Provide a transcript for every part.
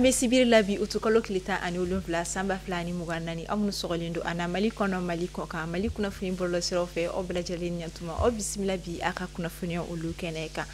An bɛ sibiri la bi utukalo tile 17 san 2024. Aw minnu sɔgɔlen don an na Mali kɔnɔ, Mali kɔ kan, Mali kunnafoni bɔlɔlɔsiraw fɛ, aw bɛɛ lajɛlen ɲantuma, aw bisimila bi a ka kunnafoniya olu kɛnɛ kan.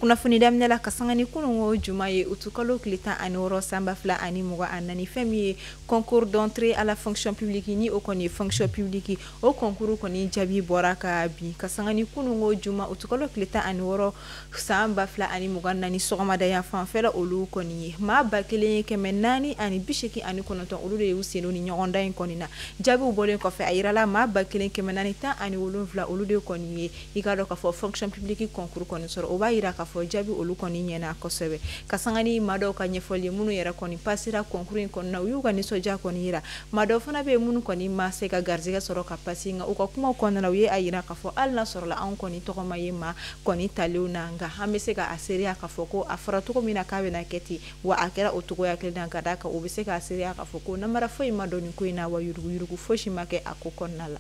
Kunnafoni daminɛ la ka sanga ni kununko juma ye utukalo tile 16 san 2024, fɛn min ye concours d'entrée à la fonction publique ni o kɔni ye fonction publique, o concours kɔni jaabi bɔra ka bin ka sanga ni kununko juma utukalo tile 16 san 2024 sɔgɔmada yan fanfɛla olu kɔni ye maa 1489 olu de y'u sen don ni ɲɔgɔndan in kɔni na. Jaabiw bɔlen kɔfɛ a yirala maa 1417 olu de kɔni ye i k'a dɔn k'a fɔ fonction publique concours kɔni sɔrɔ. O b'a yira k'a fɔ jaabi olu kɔni ɲɛna kosɛbɛ. Ka sanga ni maa dɔw ka ɲɛfɔli ye minnu yɛrɛ kɔni pasera concours in kɔni na, u y'u ka nisɔndiya kɔni yira. Maa dɔw fana bɛ yen minnu kɔni ma se ka garijɛgɛ sɔrɔ ka pasi, nka u ka kumaw kɔnɔna na u ye a yira k'a fɔ hali n'a sɔrɔla anw kɔni tɔgɔ ma ye maa kɔni talenw na, nka an bɛ se ka a seereya k'a fɔ ko a fɔra cogo min na k'a bɛna kɛ ten, wa a kɛra o cogoya kelen na. Ka d'a kan u bɛ se k'a seereya k'a fɔ ko namara foyi ma don nin ko in na, wa yuruguyurugu fosi ma kɛ a ko kɔnɔna la.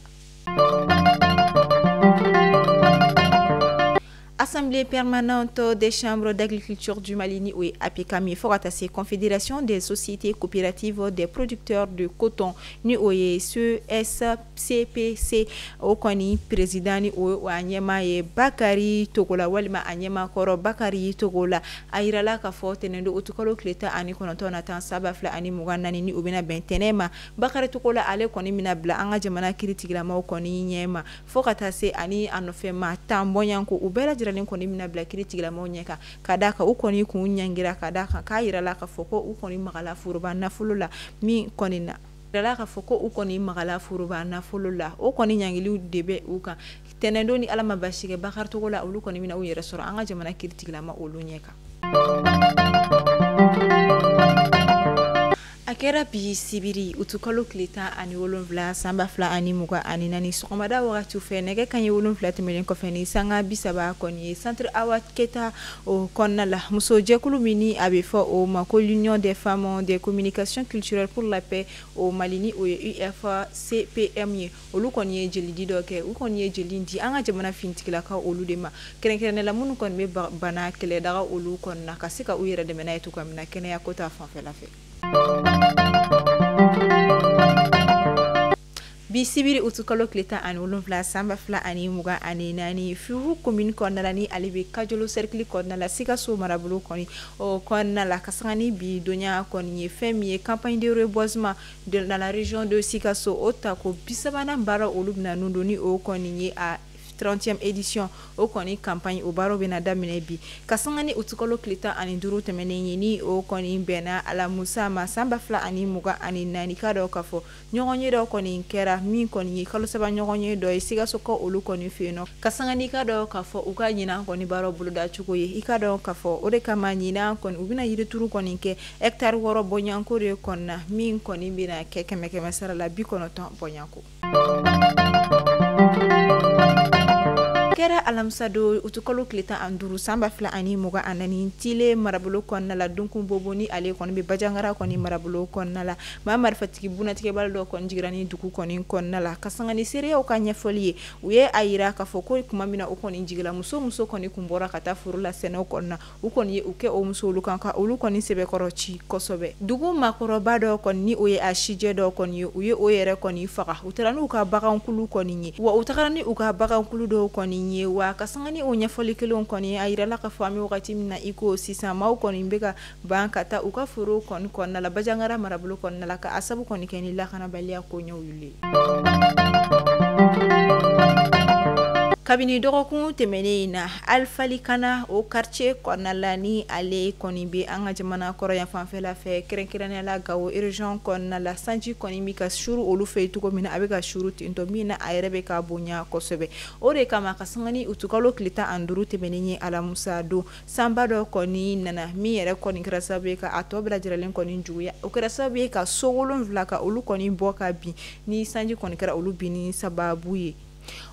Assemblée permanente des chambres d'agriculture du Mali ni o ye APCAM ye, fo ka taa se Confédération des sociétés coopératives des producteurs de coton ni o ye CSCPC, o kɔni président ni o a ɲɛmaa ye Bakari Togola, walima a ɲɛmaa kɔrɔ Bakari Togola. A yirala k'a fɔ tɛnɛn don utukalo tile 19 na tan san 2024 ni o bɛna bɛn tɛnɛn ma. Bakari Togola ale kɔni bɛna bila an ka jamana kiiritigilamaw kɔni ɲɛma, fo ka taa se ani a nɔfɛ maa 10 bɔɲɔgɔnko u bɛɛ lajɛlen kɔni bɛna bila kiiritigilamaw ɲɛ kan, ka d'a kan u kɔni kun ɲangira, ka d'a kan k'a yirala k'a fɔ ko u kɔni magala foroba nafolo la min kɔni na. Yirala k'a fɔ ko u kɔni magala foroba nafolo la, o kɔni ɲangiliw de bɛ u kan. Tɛnɛndon ni Ala ma basi kɛ Bakari Togola olu kɔni bɛna u yɛrɛ sɔrɔ an ka jamana kiiritigilama olu ɲɛ kan. A kɛra bi sibiri utukalo tile 17 san 2024 sɔgɔmada wagati fɛ nɛgɛ kanɲɛ 7 tɛmɛnen kɔfɛ ni sanga 30 kɔni ye centre Awa Keta o kɔnɔna la, musojɛkulu min ni a bɛ fɔ o ma ko l'Union des femmes des communications culturelles pour la paix au Mali ni o ye UFCPM ye, olu kɔni ye jelidi dɔ kɛ. U kɔni ye jeli di an ka jamana finitigilakaw olu de ma, kɛrɛnkɛrɛnnenya la minnu kɔni bɛ bana kɛlɛdaga olu kɔni na, ka se ka u yɛrɛ dɛmɛ n'a ye cogoya min na kɛnɛya ko ta fanfɛla fɛ. Bi sibiri utukalo tile 17 san 2024 Furu commune kɔnɔna la ni ale bɛ Kajolo cercle kɔnɔna la, Sikaso marabolo kɔni o kɔnɔna la, ka sanga ni bi donya kɔni ye fɛn min ye campagne de reboisement dans la région de Sikaso o tako 30nan baara olu bɛna nun don ni o kɔni ye a 30e édition o kɔni campagne o baaraw bɛna daminɛ bi. Ka sanga ni utukalo tile 15 tɛmɛnen ye ni o kɔni bɛnna Alamusa ma san 2024, k'a dɔn k'a fɔ ɲɔgɔnye dɔ kɔni kɛra min kɔni ye kalo saba ɲɔgɔnye dɔ ye Sikasokaw olu kɔni fɛ yen nɔ. Ka sanga ni k'a dɔn k'a fɔ u ka ɲinan kɔni baaraw boloda cogo ye, i k'a dɔn k'a fɔ o de kama ɲinan kɔni u bɛna yirituru kɔni kɛ hectare 6 bɔɲɔgɔnko de kɔnɔna, min kɔni bɛna kɛ 100 sara la 90 bɔɲɔgɔnko. Kɛra alamisa don utukalo tile 15 san 2024 Tile marabolo kɔnɔna la, Dunkun Bobo ni ale kɔni bɛ Bajangara kɔni marabolo kɔnɔna la, maa marifatigi bunatigɛbali dɔ kɔni jiginra ni dugu kɔni kɔnɔna la. Ka sanga ni seereyaw ka ɲɛfɔli ye, u ye a yira k'a fɔ ko tuma min na u kɔni jigila, muso kɔni kun bɔra ka taa foro la sɛnɛw kɔnɔna, u kɔni ye u kɛ o muso olu kan ka olu kɔni sɛbɛkɔrɔ ci kosɛbɛ. Dugu maakɔrɔba dɔ kɔni ni o ye a sijɛ dɔ kɔni ye, u ye o yɛrɛ kɔni faga. U taara n'u ka bagankulu kɔni ye, wa u tagara ni u ka bagankulu dɔw kɔni ye. Wa ka sanga ni o ɲɛfɔli kelenw kɔni, a yirala k'a fɔ an bɛ wagati min na i ko sisan, maaw kɔni bɛ ka ban ka taa u ka foro kɔni kɔnɔna la Bajangara marabolo kɔnɔna la, ka a sabu kɔni kɛ ni lakanabaliya ko ɲɛw ye. Kabini dɔgɔkun tɛmɛnen in na, Alifalikana o quartier kɔnɔna la ni ale kɔni bɛ an ka jamana kɔrɔ yan fanfɛla fɛ, kɛrɛnkɛrɛnnenya la Gawo région kɔnɔna la, sanji kɔni bɛ ka suru olu fɛ yen cogo min na, a bɛ ka suru ten tɔ min na a yɛrɛ bɛ ka bonya kosɛbɛ. O de kama ka sanga ni utukalo tile 15 tɛmɛnen ye alamisa don, sanba dɔ kɔni nana min yɛrɛ kɔni kɛra sababu ye ka a tɔ bɛɛ lajɛlen kɔni juguya. O kɛra sababu ye ka so 7 ka olu kɔni bɔ ka bin, ni sanji kɔni kɛra olu binni sababu ye.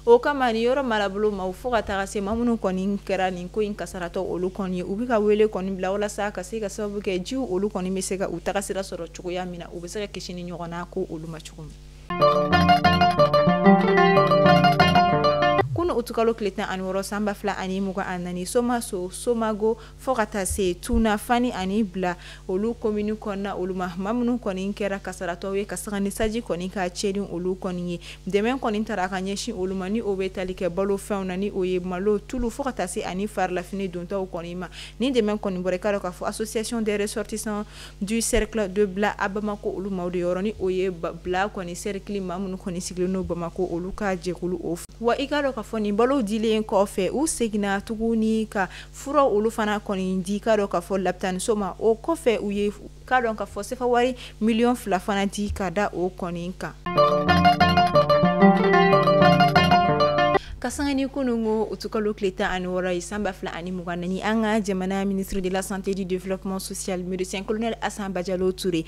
O kama ni yɔrɔ marabolo ma fo ka taga se maa minnu kɔni kɛra nin ko in kasaratɔ olu kɔni ye, u bɛ ka wele kɔni bila walasa ka se ka sababu kɛ jiw olu kɔni bɛ se ka u taga sira sɔrɔ cogoya min na, u bɛ se ka kisi ni ɲɔgɔn na ko olu ma cogo min. utukalo tile 16 san 2024 Somaso Somago fo ka taa se Tuna Fani ani Bila olu commune kɔnɔna olu ma maa minnu kɔni kɛra kasaratɔw ye ka sanga ni sanji kɔni ka cɛni olu kɔni ye dɛmɛ kɔni taara ka ɲɛsin olu ma ni o bɛ tali kɛ balofɛnw na ni o ye malo tulu fo ka taa se ani farilafini dontaw kɔni ma. Ni dɛmɛ kɔni bɔra i k'a dɔn k'a fɔ association des ressortissants du cercle de Bila à Bamako olu maaw de yɔrɔ ni o ye Bila kɔni cercle maa minnu kɔni sigilen don Bamako olu ka jɛkulu o. Wa i k'a dɔn k'a fɔ nin balo dilen kɔfɛ u seginna tuguni ka fura olu fana kɔni di k'a dɔn k'a fɔ lapitaniso ma. O kɔfɛ u ye k'a dɔn k'a fɔ sefa wari miliyɔn 2 fana di ka da o kɔni kan. Ka sanga ni kunungo utukalo tile 16 ye san 2024 an ka jamana ministre de la santé du développement social médecin colonel Hassan Badialo Touré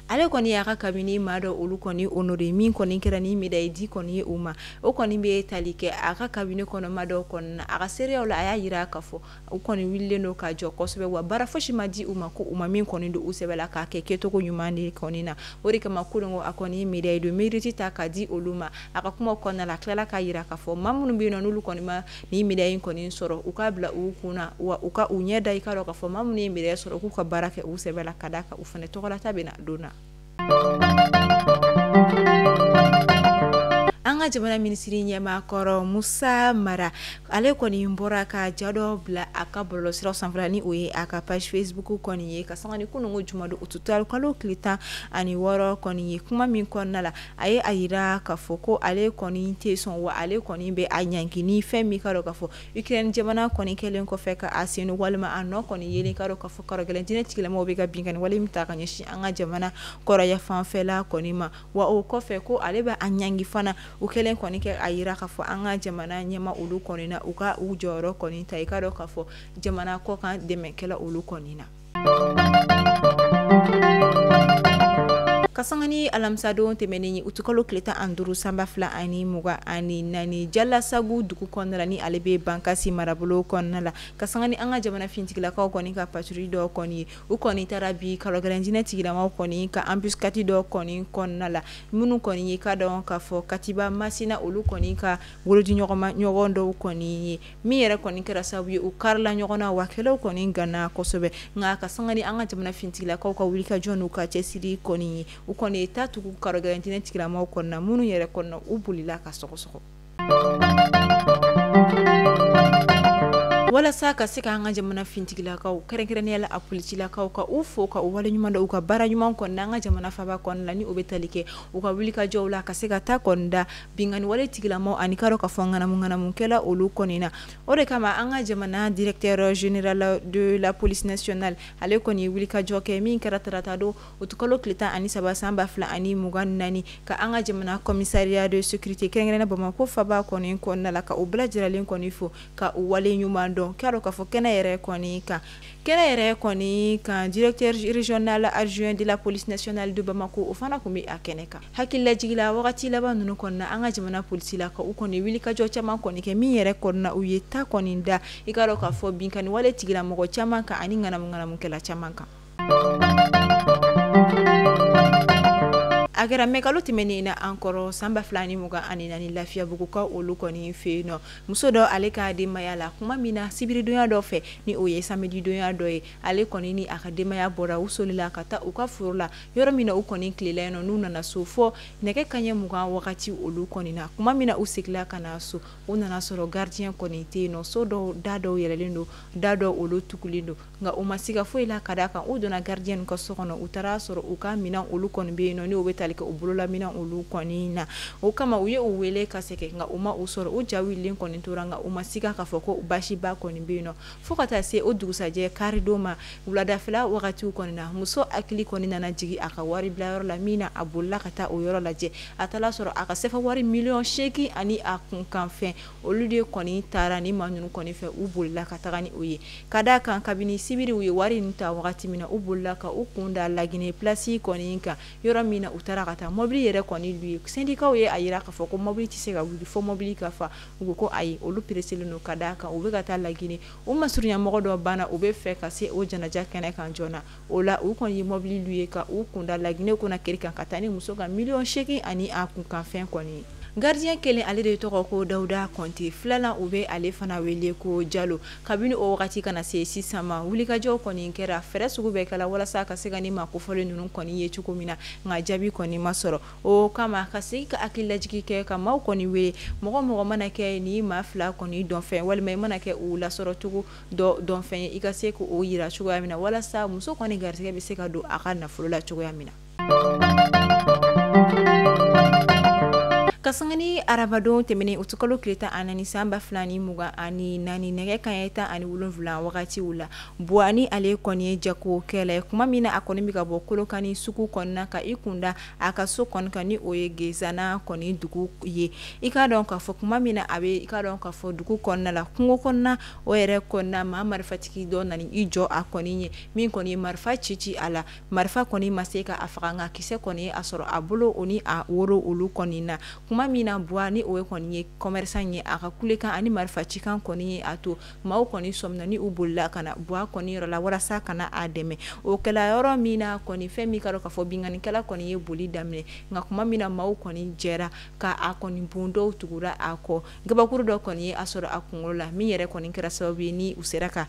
ale kɔni y'a ka kabini maa dɔ olu kɔni honoré min kɔni kɛra ni médaille di kɔni ye u ma. O kɔni bɛ tali kɛ a ka kabini kɔnɔ maa dɔw kɔni na a ka seereyaw la a y'a yira k'a fɔ u kɔni wulilen don ka jɔ kosɛbɛ wa baara fosi ma di u ma ko u ma min kɔni don u sɛbɛ la k'a kɛ kɛcogo ɲuman de kɔni na. O de kama kunungo a kɔni médaille de mérite ta ka di olu ma. A ka kuma kɔnɔna la a tilala k'a yira k'a fɔ maa minnu bɛ yen nɔ n'olu kɔni ma ni médaille in kɔni sɔrɔ u k'a bila u kunna wa u ka u ɲɛ da i k'a dɔn k'a fɔ maa minnu ye médaille sɔrɔ k'u ka baara kɛ u sɛbɛ la ka d'a kan u fana tɔgɔlata bɛ na don na. An ka jamana minisiri ɲɛmaa kɔrɔ Musa Mara ale kɔni bɔra ka ja dɔ bila a ka bɔlɔlɔsiraw sanfɛla ni o ye a ka page Facebook kɔni ye ka sanga ni kunungo jumadon utukalo tile 16 kɔni ye. Kuma min kɔnɔna la a ye a yira k'a fɔ ko ale kɔni tɛ sɔn wa ale kɔni bɛ a ɲangi ni fɛn min k'a dɔn k'a fɔ Ukraine jamana kɔni kɛlen kɔfɛ ka a sen walima a nɔ kɔni yelen k'a dɔn k'a fɔ karɔgɛlɛn diinɛ tigilamɔgɔw bɛ ka binkanni wale min ta ka ɲɛsin an ka jamana kɔrɔya fanfɛla kɔni ma. Wa o kɔfɛ ko ale bɛ a ɲangi fana u kɛlen kɔni kɛ a yira k'a fɔ an ka jamana ɲɛma olu kɔni na u ka u jɔyɔrɔ kɔni ta i k'a dɔn k'a fɔ jamana kɔkan dɛmɛkɛla olu kɔni na. Ka sanga ni alamisadon tɛmɛnen ye utukalo tile 15 san 2024 Jalasagu dugu kɔnɔna la ni ale bɛ Bankasi marabolo kɔnɔna la ka sanga ni an ka jamana finitigilakaw kɔni ka patrouille dɔ kɔni ye u kɔni taara bi karɔgɛlɛn diinɛ tigilamaw kɔni ka embuscade dɔ kɔni kɔnɔna la minnu kɔni ye k'a dɔn k'a fɔ Katiba Masina olu kɔni ka bolodiɲɔgɔnma ɲɔgɔn dɔw kɔni ye min yɛrɛ kɔni kɛra sababu ye u karila ɲɔgɔn na wa kɛlɛw kɔni ganna kosɛbɛ. Nka ka sanga ni an ka jamana finitigilakaw ka wulikajɔ n'u ka cɛsiri kɔni ye u kɔni ye taa tugu karɔgɛlɛn diinɛ tigilamaw kɔni na minnu yɛrɛ kɔni na u bolila ka sɔgɔsɔgɔ. Walasa ka se k'an ka jamana finitigilakaw kɛrɛnkɛrɛnnenya la a polisilakaw ka u fo ka u waleɲuman dɔn u ka baara ɲuman kɔni an ka jamana faaba kɔnɔna la ni o bɛ tali kɛ u ka wulikajɔw la ka se ka taa kɔni da binkanni wale tigilamaw ani k'a dɔn k'a fɔ ŋanamu-ŋanamukɛla olu kɔni na. O de kama an ka jamana directeur général de la police nationale ale kɔni ye wulikajɔ kɛ min kɛra tarata don utukalo tile 13 san 2024 ka an ka jamana commissariat de sécurité kɛrɛnkɛrɛnnenya Bamakɔ faaba kɔni kɔnɔna la ka u bɛɛ lajɛlen kɔni fo ka u waleɲuman dɔn k'a dɔn k'a fɔ kɛnɛ yɛrɛ kɔni kan directeur régional adjoint de la police nationale de Bamako o fana tun bɛ a kɛnɛ kan. Hakililajigin la wagati laban ninnu kɔnɔna an ka jamana polisi la ka u kɔni wulikajɔ caman kɔni kɛ min yɛrɛ kɔnɔna u ye ta kɔni da i k'a dɔn k'a fɔ binkanni wale tigilamɔgɔ caman kan ani ŋanamu-ŋanamukɛla caman kan. A kɛra mɛkalo tɛmɛnen na an kɔrɔ san 2024 Lafiyabugukaw olu kɔni fɛ yen nɔ muso dɔ ale ka denbaya la kuma min na sibiridonya dɔ fɛ ni o ye samedidonya dɔ ye ale kɔni ni a ka denbaya bɔra u solila ka taa u ka foro la yɔrɔ min na u kɔni tilela yen nɔ n'u nana so fɔ nɛgɛ kanɲɛ 20 wagati olu kɔni na kuma min na u seginna ka na so u nana sɔrɔ gardien kɔni tɛ yen nɔ so dɔw da dɔw yɛlɛlen don da dɔw olu tugulen don nka u ma siga foyi la ka d'a kan u donna gardien ka so kɔnɔ u taara sɔrɔ u ka minɛn olu kɔni bɛ yen nɔ n'o bɛ tali kɛ u bolola minɛn olu kɔni na. O kama u ye u wele ka segin nka u ma u sɔrɔ u ja wulilen kɔni tora nka u ma siga k'a fɔ ko baasiba kɔni bɛ yen nɔ fo ka taa se o dugusajɛ karidon ma wuladafɛla wagatiw kɔni na muso hakili kɔni nana jigin a ka wari bilayɔrɔ la min na a bolila ka taa o yɔrɔ lajɛ a taara sɔrɔ a ka sefa wari miliyɔn 8 ani a kunkanfɛn olu de kɔni taara ni maa ninnu kɔni fɛ u bolila ka taga ni o ye ka d'a kan kabini sibiri u ye wari in ta wagati min na u bolila ka u kun da Laginɛ place kɔni kan yɔrɔ min na u taara ka taa mobili yɛrɛ kɔni lui syndicats ye a yira k'a fɔ ko mobili tɛ se ka wuli fo mobili ka fa u ko ayi olu pereselen don ka d'a kan u bɛ ka taa Laginɛ u masurunya mɔgɔ dɔ banna u bɛ fɛ ka se o janaja kɛnɛ kan joona o la u kɔni ye mobili lui ka u kun da Laginɛ Conakry kan ka taa ni muso ka miliyɔn 8 ani a kunkanfɛn kɔni. Gardien kelen, ale de tɔgɔ ko Dawuda Kɔnte. Filanan, u bɛ ale fana wele ko Jalo. Kabini o wagati kana se sisan ma, wulikajɔw kɔni kɛra, fɛɛrɛ sugu bɛɛ kɛla walasa ka se ka ni maa kofɔlen ninnu kɔni ye cogo min na, nka jaabi kɔni ma sɔrɔ. O kama, ka segin ka hakililajigi kɛ, ka maaw kɔni wele, mɔgɔ mɔgɔ mana kɛ ni maa fila kɔni dɔnfɛn, walima i mana kɛ u lasɔrɔ cogo dɔ dɔnfɛn ye, i ka se k'o yira cogoya min na, walasa muso kɔni garisɛgɛ bɛ se ka don a ka nafolo la cogoya min na. Ka sanga ni arabadon tɛmɛnen, utukalo tile 14 san 2024, nɛgɛ kanɲɛ 17 wagatiw la, Buwa ni ale kɔni ye jagokɛla ye, kuma min na a kɔni bɛ ka bɔ Kolokani sugu kɔnɔna ka i kunda a ka so kɔni kan, ni o ye Gezana kɔni dugu ye. I k'a dɔn k'a fɔ kuma min na a bɛ, i k'a dɔn k'a fɔ dugu kɔnɔna la, kungo kɔnɔna o yɛrɛ kɔnɔna, maa marifatigi dɔ nana i jɔ a kɔni ye, min kɔni ye marifa ci ci a la. Marifa kɔni ma se ka a faga, nka kisɛ kɔni ye a sɔrɔ a bolo, o ni a woro olu kɔni na. Kuma min na Buwa, ni o ye kɔni ye commerçant ye, a ka kulekan ani marifa cikan kɔni ye a to maaw kɔni sɔmina ni u bolila ka na Buwa kɔni yɔrɔ la walasa ka na a dɛmɛ. O kɛla yɔrɔ min na kɔni, fɛn min ka dɔn k'a fɔ binkannikɛla kɔni ye boli daminɛ, nka kuma min na maaw kɔni jɛra ka a kɔni bon, dɔw tugura a kɔ, gabakuru dɔ kɔni ye a sɔrɔ a kunkolo la, min yɛrɛ kɔni kɛra sababu ye ni u sera ka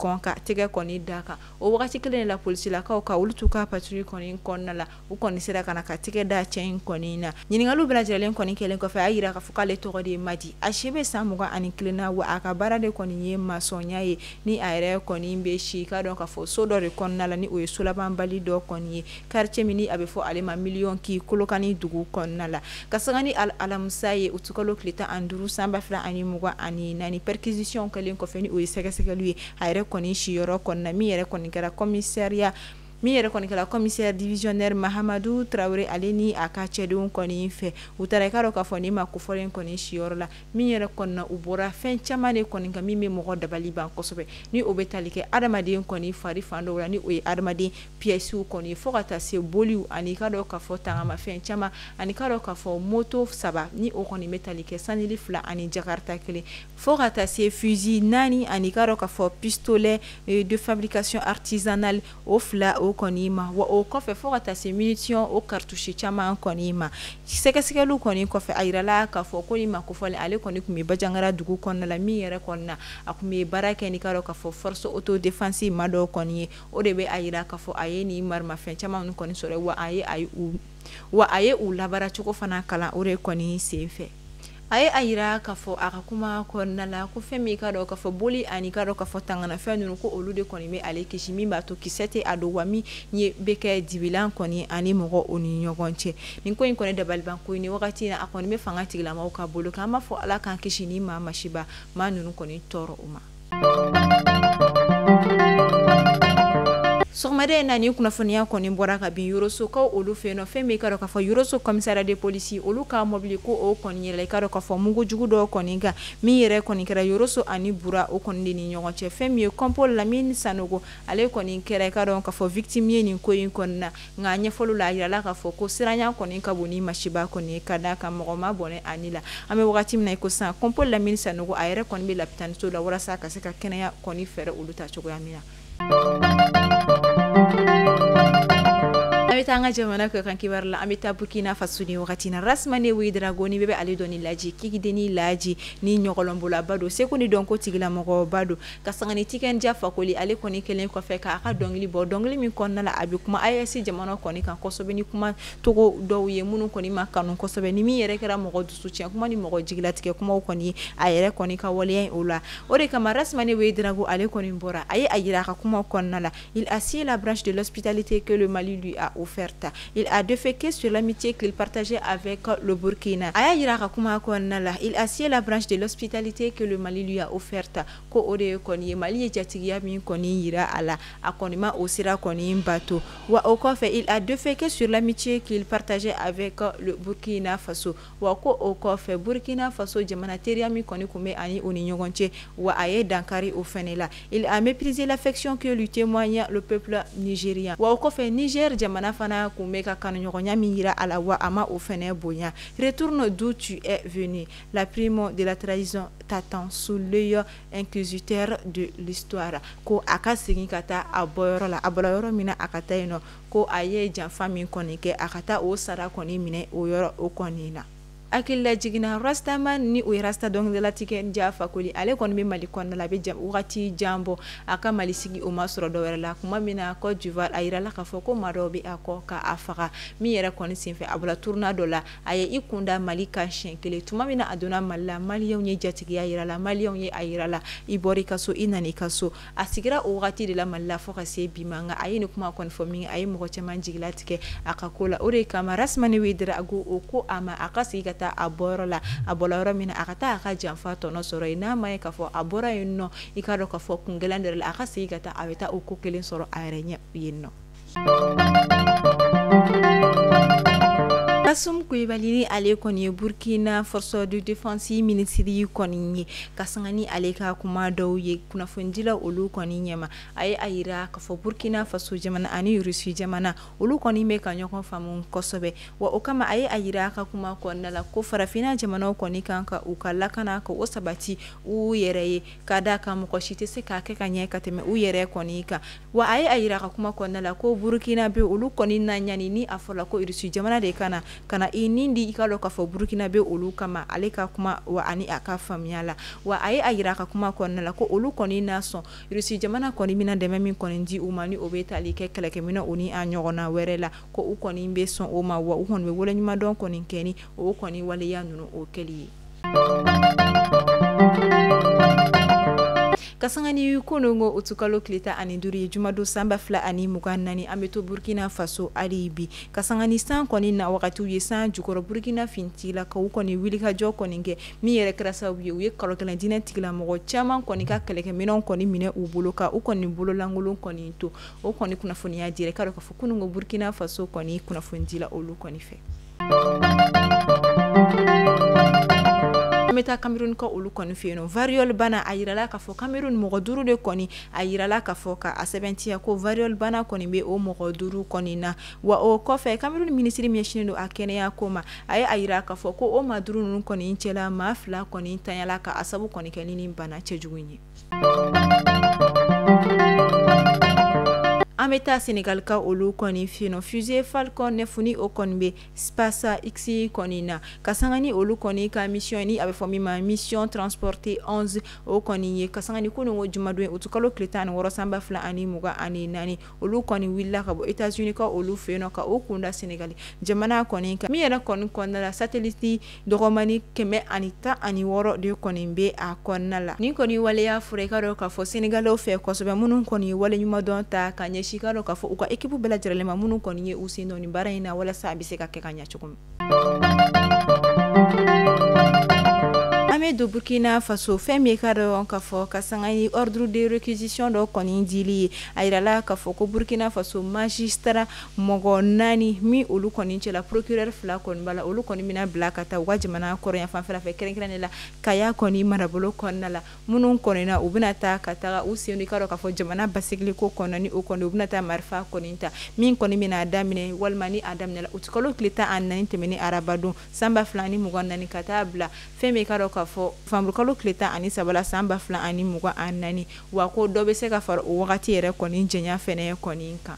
kɔn ka tɛgɛ kɔni da kan. O wagati kelen de la, polisilakaw ka olu t'u ka patrouille kɔni kɔnɔna la, u kɔni sera ka na ka tɛgɛ da cɛ in kɔni na. Ɲininkaliw bɛɛ lajɛlen kɔni kɛlen kɔfɛ, a y'a yira k'a fɔ k'ale tɔgɔ de ye Madi, a si bɛ san 21 na, wa a ka baara de kɔni ye masɔnya ye, ni a yɛrɛ kɔni bɛ si, k'a dɔn k'a fɔ so dɔ de kɔnɔna la, ni o ye solabanbali dɔ kɔni ye, quartier min ni a bɛ fɔ ale ma Miliyɔn ki, Kolokani dugu kɔnɔna la. Ka sanga ni alamisa ye, utukalo tile 15 san 2024, perquisition kɛlen kɔfɛ, ni o ye sɛgɛsɛgɛliw ye a yɛrɛ kɔni siyɔrɔ kɔnɔna, min yɛrɛ kɔni kɛra commissaire divisionnaire Mahamadu Tarawele, ale ni a ka cɛdenw kɔni fɛ, u taara, i k'a dɔn k'a fɔ ni maa kofɔlen kɔni siyɔrɔ la, min yɛrɛ kɔnɔna u bɔra fɛn caman de kɔni kan min bɛ mɔgɔ dabali ban kosɛbɛ, ni o bɛ tali kɛ adamaden kɔni fari fan dɔw la, ni o ye adamaden pièces kɔni, fo ka taa se boliw ani k'a dɔn k'a fɔ tangamafɛn caman, ani k'a dɔn k'a fɔ moto saba, ni o kɔni bɛ tali kɛ sanili fila ani jakarta kelen, fo ka taa se fusil naani, ani k'a dɔn k'a fɔ pistolet de fabrication artisanale o fila o kɔni ma. Wa o kɔfɛ, fo ka taa se munition o cartouche caman kɔni ma. Sɛgɛsɛgɛliw kɔni kɔfɛ, a yirala k'a fɔ ko ni maa kofɔlen, ale kɔni tun bɛ Bajangara dugu kɔnɔna la, min yɛrɛ kɔni na a tun bɛ baara kɛ ni k'a dɔn k'a fɔ force autodéfense ma dɔw kɔni ye. O de bɛ a yira k'a fɔ a ye nin marimafɛn caman kɔni sɔrɔ, wa a ye u labaara cogo fana kalan. O de kɔni sen fɛ, a ye a yira k'a fɔ a ka kuma kɔnɔna la ko fɛn min, ka dɔn k'a fɔ boli ani ka dɔn k'a fɔ tanganafɛn ninnu, ko olu de kɔni bɛ ale kisi, min b'a to kisɛ tɛ a don, wa min ye bɛ kɛ dibilan kɔni ani mɔgɔ o ni ɲɔgɔn cɛ. Nin ko in kɔni dabaliban ko ni wagati in na, a kɔni bɛ fanga tigilamaw ka bolo kan. An b'a fɔ Ala k'an kisi ni maa masiba maa ninnu kɔni tɔɔrɔ o ma. Sɔgɔmada in na, ni kunnafoniya kɔni bɔra ka bin Yorosokaw olu fɛ yen nɔ, fɛn min, ka dɔn k'a fɔ Yoroso commissariat de police olu ka mobili, ko o kɔni yɛlɛ, i ka dɔn k'a fɔ mugujugu dɔw kɔni kan, min yɛrɛ kɔni kɛra Yoroso ani Bura o kɔni de ni ɲɔgɔn cɛ. Fɛn min ye Kɔnpo Lamini Sanogo, ale kɔni kɛra, i ka dɔn k'a fɔ victime ye nin ko in kɔni na. Nka ɲɛfɔliw la, a yirala k'a fɔ ko siranya kɔni ka bon ni masiba kɔni ye, ka d'a kan mɔgɔ ma bɔnɛ ani la. An bɛ wagati min na i ko sisan, Kɔnpo Lamini Sanogo, a yɛrɛ kɔni bɛ lapitaniso la walasa ka se ka kɛnɛya kɔni fɛɛrɛ olu ta cogoya min na. An bɛ taa an ka jamana kɔ kan kibaru la. An bɛ taa Burkina Faso ni wagati na. Rasmane Ouedraogo, ni bɛɛ bɛ ale dɔn ni Laji Kikideni Laji, ni ɲɔgɔlɔnbolaba don, seko ni dɔnko tigilamɔgɔba don, ka sanga ni Tiken Jah Fakoly, ale kɔni kɛlen kɔfɛ k'a ka dɔnkili bɔ, dɔnkili min kɔnɔna la a bɛ kuma AES jamana kɔni kan kosɛbɛ, ni kuma togo dɔw ye minnu kɔni ma kanu kosɛbɛ, ni min yɛrɛ kɛra mɔgɔ dusu tiɲɛ kuma ni mɔgɔ jigilatigɛ kumaw kɔni ye, a yɛrɛ kɔni ka waleya o la. O de kama Rasmane Ouedraogo, ale kɔni bɔra, a ye a yira a ka kuma kɔnɔna la: il a scié la branche de l'hospitalité que le Mali lui a offerte. Il a déféqué sur l'amitié qu'il partageait avec le Burkina. A y'a yira a ka kuma kɔnɔna la: il a scié la branche de l'hospitalité que le Mali lui a offerte, ko o de ye kɔni ye Mali ye jatigiya min kɔni yira a la, a kɔni ma o sira kɔni bato. Wa o kɔfɛ, il a déféqué sur l'amitié qu'il partageait avec le Burkina Faso. Wa ko o kɔfɛ, Burkina Faso jamana teriya min kɔni tun bɛ ani o ni ɲɔgɔn cɛ, wa a ye dankari o fɛnɛ la. Il a méprisé l'affection que lui témoigne le peuple nigérien. Wa o kɔfɛ, Niger jamana fana tun bɛ ka kanuɲɔgɔnya min yira a la, wa a ma o fɛnɛ bonya. Retourne d'où tu es venu, la prime de la trahison t'attend sous l'œil inquisiteur de l'histoire. Ko a ka segin ka taa a bɔyɔrɔ la, a bɔra yɔrɔ min na, a ka taa yen nɔ, ko a ye janfa min kɔni kɛ, a ka taa o sara kɔni minɛ o yɔrɔ o kɔni na. Hakilila jiginna Rastaman ni o ye Rasta dɔnkilidala Tiken Jah Fakoly, ale kɔni bɛ Mali kɔnɔna la, a bɛ wagati jan bɔ, a ka Mali sigi o ma sɔrɔ dɔwɛrɛ la. Kuma min na Côte d'Ivoire, a yirala k'a fɔ ko maa dɔw bɛ a kɔ ka a faga, min yɛrɛ kɔni senfɛ a bɔra tournoi dɔ la, a ye i kunda Mali kan siɲɛ kelen. Tuma min na a donna Mali la, Maliyɛnw ye jatigiya yira la, Maliyɛnw ye a yira la, i bɔra i ka so, i nana i ka so. A sigira o wagati de la Mali la fo ka se bi ma, nka a ye nin kuma kɔni fɔ min, a ye mɔgɔ caman jigilatigɛ a ka ko la. O de kama Rasmani Ouédraogo o ko a ma a ka segin ka taa a bɔyɔrɔ la, a bɔra yɔrɔ min na, a ka taa a ka janfa tɔnɔ sɔrɔ yen. N'a ma ye k'a fɔ a bɔra yen nɔ, i k'a dɔn k'a fɔ kun gɛlɛn dɔ la, a ka segin ka taa, a bɛ taa o ko kelen sɔrɔ a yɛrɛ ɲɛ yen nɔ. Kassoum Coulibaly ni ale kɔni ye Burkina Force de Défense minisiri kɔni ye, ka sanga ni ale ka kuma dɔw ye kunnafonidilaw olu kɔni ɲɛma, a ye a yira k'a fɔ Burkina Faso jamana ani Russie jamana olu kɔni bɛ ka ɲɔgɔn faamu kosɛbɛ. Wa o kama a ye a yira a ka kuma kɔnɔna la ko farafinna jamanaw kɔni kan ka u ka lakana ka o sabati u yɛrɛ ye, ka d'a kan mɔgɔ si tɛ se k'a kɛ ka ɲɛ ka tɛmɛ u yɛrɛ kɔni kan. Wa a ye a yira a ka kuma kɔnɔna la ko Burkina bɛ olu kɔni na ɲani ni a fɔla ko Russie jamana de kana ka na i nin di, i ka dɔn k'a fɔ Burkina bɛ olu kama, ale ka kuma wa ani a ka faamuya la. Wa a ye a yira a ka kuma kɔnɔna la ko olu kɔni na sɔn Russie jamana kɔni bɛna dɛmɛ min kɔni di u ma, ni o bɛ tali kɛ kɛlɛkɛminɛn o ni a ɲɔgɔnna wɛrɛ la, ko u kɔni bɛ sɔn o ma, wa u kɔni bɛ waleɲumandɔn kɔni kɛ ni o kɔni waleya ninnu o kɛli ye. Ka sanga ni kununko utukalo tile 15 ye jumadon san 2024, an bɛ to Burkina Faso hali bi, ka sanga ni san kɔni na wagatiw ye, san jukɔrɔ Burkina finitigilakaw kɔni wulikajɔ kɔni kɛ, min yɛrɛ kɛra sababu ye u ye kalo kelen diinɛ tigilamɔgɔ caman kɔni ka kɛlɛkɛminɛnw kɔni minɛ u bolo, ka u kɔni bololankolon kɔni to. O kɔni kunnafoniya dira, k'a dɔn k'a fɔ kununko Burkina Faso kɔni kunnafonidila olu kɔni fɛ. An bɛ taa Cameroun ka olu kɔni fɛ yen nɔ, variole bana a yirala k'a fɔ Cameroun mɔgɔ 5 de kɔni a yirala k'a fɔ ka a sɛbɛntiya ko variole bana kɔni bɛ o mɔgɔ 5 kɔni na. Wa o kɔfɛ Cameroun minisiri min ɲɛsinnen don a kɛnɛya ko ma, a ye a yira k'a fɔ ko o maa 5 ninnu kɔni cɛla maa 2 kɔni tanyala ka a sabu kɔni kɛ ni nin bana cɛjugu in ye. An bɛ taa Senegal ka olu kɔni fɛ yen nɔ, fusée Falcon 9 ni o kɔni bɛ SpaceX kɔni na, ka sanga ni olu kɔni ka mission ni a bɛ fɔ min ma mission transporter 11 o kɔni ye, ka sanga ni kununko jumadon ye utukalo tile 16 san 2024, olu kɔni wulila ka bɔ États-Unis ka olu fɛ yen nɔ ka o kunda Senegal jamana kɔni kan, min yɛrɛ kɔni kɔnɔna la satellite dɔgɔmani 116 de kɔni bɛ a kɔnɔna la. Nin kɔni waleya fɔra, i ka dɔn k'a fɔ Sénégalais fɛ kosɛbɛ, minnu kɔni ye waleɲumandɔn ta ka ɲɛsin, i ka dɔn k'a fɔ u ka équipe bɛɛ lajɛlen ma minnu kɔni ye u sen don nin baara in na walasa a bɛ se ka kɛ ka ɲɛ cogo min. An bɛ don Burkina Faso, fɛn min ka dɔn k'a fɔ ka sanga ni ordre de réquisition dɔ kɔni dili ye, a yirala k'a fɔ ko Burkina Faso magistrat mɔgɔ 4 min olu kɔni cɛla procureur 2 kɔni b'a la, olu kɔni bɛna bila ka taa u ka jamana kɔrɔyan fanfɛla fɛ, kɛrɛnkɛrɛnnen la Kaya kɔni marabolo kɔnɔna la, minnu kɔni na u bɛna taa ka taga u sen don, i ka dɔn k'a fɔ jamana basigili ko kɔnɔna ni o kɔni u bɛna taa marifa kɔni ta, min kɔni bɛna daminɛ walima ni a daminɛla utukalo tile 14 tɛmɛnen arabadon san 2024 ka taa bila fɛn min ka dɔn k'a fɔ fanburukalo tile 13 la san 2024, wa ko dɔ bɛ se ka fara o wagati yɛrɛ kɔni janya fɛnɛ kɔni kan.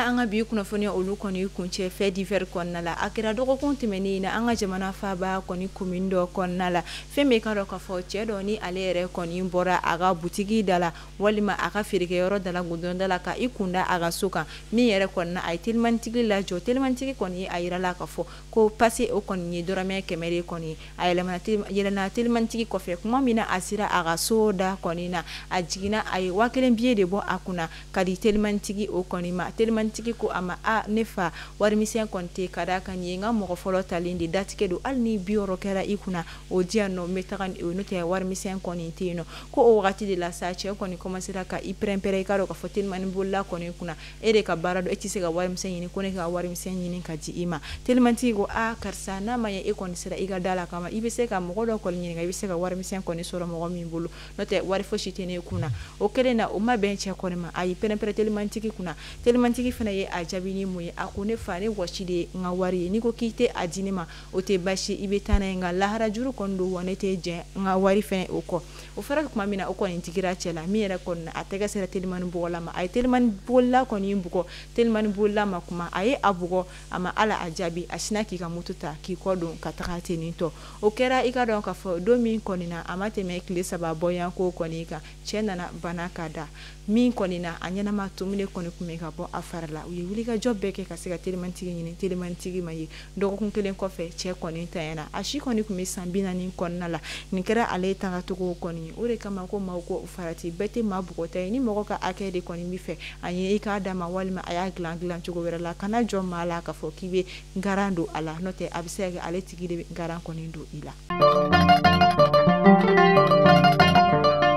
An ka bi kunnafoniya olu kɔni kuncɛ fait divers kɔnɔna la. A kɛra dɔgɔkun tɛmɛnen na an ka jamana faaba kɔni commune dɔ kɔnɔna la, fɛn min ka dɔn k'a fɔ cɛ dɔ ni ale yɛrɛ kɔni bɔra a ka butigi da la walima a ka feerekɛyɔrɔ da la gudɔrɔn da la ka i kunda a ka so kan, min yɛrɛ kɔni na a ye telimantigi lajɔ. Telimantigi kɔni a yirala k'a fɔ ko pase o kɔni ye dɔrɔmɛ 100 de kɔni, a yɛlɛmana telimantigi kɔfɛ. Kuma min na a sera a ka so da kɔni na, a jiginna, a ye 1000 billet de bɔ a kunna ka di telimantigi o kɔni ma. Telimantigi ko a ma, a ne fa, warimisɛn kɔni tɛ, ka d'a kan nin ye n ka mɔgɔ fɔlɔ talen de, datigɛ don, hali ni 60 kɛra i kunna o di yan nɔ, n bɛ taga ni o, n'o tɛ warimisɛn kɔni tɛ yen nɔ. Ko o wagati de la sa cɛ kɔni commencera ka i pɛrɛn-pɛrɛn, i ka dɔn k'a fɔ telimani bolila kɔni kunna, e de ka baara don, e tɛ se ka warimisɛn ɲini, ko ne ka warimisɛn ɲini ka di i ma. Telimantigi ko, a karisa, n'a ma ɲɛ e kɔni sera i ka da la kama, i bɛ se ka mɔgɔ dɔ kɔni ɲininka, i bɛ se ka warimisɛn kɔni sɔrɔ mɔgɔ min bolo, n'o tɛ wari fosi tɛ ne kunna. O kɛlen na o ma bɛn cɛ kɔni ma, a y'i pɛrɛn-pɛrɛn telimantigi kunna. Telimantigi fana ye a jaabi ni mun ye? A ko ne fa, ne wɔsi de ye n ka wari ye, n'i ko k'i tɛ a di ne ma, o tɛ baasi, i bɛ taa n'a ye, nka laharajuru kɔni don, wa ne tɛ jɛn n ka wari fɛn o kɔ. O fɔra tuma min na, o kɔni digira cɛ la min yɛrɛ kɔni a tɛgɛ sera telimani bugɔla ma. A ye telimani bolila kɔni bugɔ, telimani bolila ma kuma, a ye a bugɔ, a ma ala a jaabi, a sinna k'i ka moto ta k'i kɔ don ka taga ten tɔ. O kɛra i ka dɔn k'a fɔ don min kɔni na, a ma tɛmɛ tile 3 bɔyanko kɔni kan, cɛ nana bana ka da min kɔni na, a ɲɛnama tumuni kɔni tun bɛ ka bɔ a fari la. U ye wulikajɔ bɛɛ kɛ ka se ka telimantigi ɲini, telimantigi ma ye. Dɔgɔkun kelen kɔfɛ, cɛ kɔni tanyana, a si kɔni tun bɛ san 40 kɔnɔna la. Nin kɛra ale tagacogo kɔni ye. O de kama ko maaw ko farati bɛɛ tɛ maa bugɔta ye. Ni mɔgɔ ka hakɛ de kɔni bɛ fɛ a ye, i k'a d'a ma, walima a y'a dilan dilan cogo wɛrɛ la, kana jɔ maa la k'a fɔ k'i bɛ garan don a la, n'o tɛ a bɛ se ka kɛ ale tigi de bɛ garan kɔni don i la.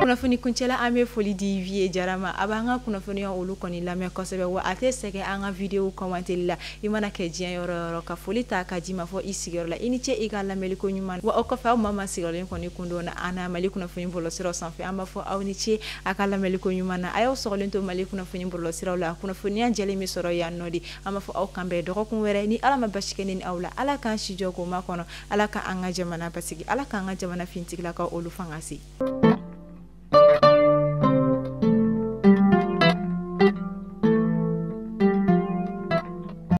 Kunnafoni kuncɛla, an bɛ foli di Vie Jara ma. A b'an ka kunnafoniya olu kɔni lamɛn kosɛbɛ, wa a tɛ sɛgɛn an ka vidéo commenter la. I mana kɛ diɲɛ yɔrɔ yɔrɔ, ka foli ta ka di ma fɔ i sigiyɔrɔ la. I ni ce i ka lamɛnli ko ɲuman. Wa o kɔfɛ, aw maa ma sigiyɔrɔlen kɔni kun don an na Mali kunnafoni bɔlɔlɔsiraw sanfɛ, an b'a fɔ aw ni ce a ka lamɛnli ko ɲuman na. A y'aw sɔgɔlen to Mali kunnafoni bɔlɔlɔsiraw la, kunnafoniya jɛlen bɛ sɔrɔ yan nɔ de. An b'a fɔ aw kan bɛn dɔgɔkun wɛrɛ ni Ala ma basi kɛ ne ni aw la. Ala k'an si jɔ k'o makɔnɔ, Ala ka an ka jamana basigi, Ala k'an ka jamana fintigilakaw olu fanga se.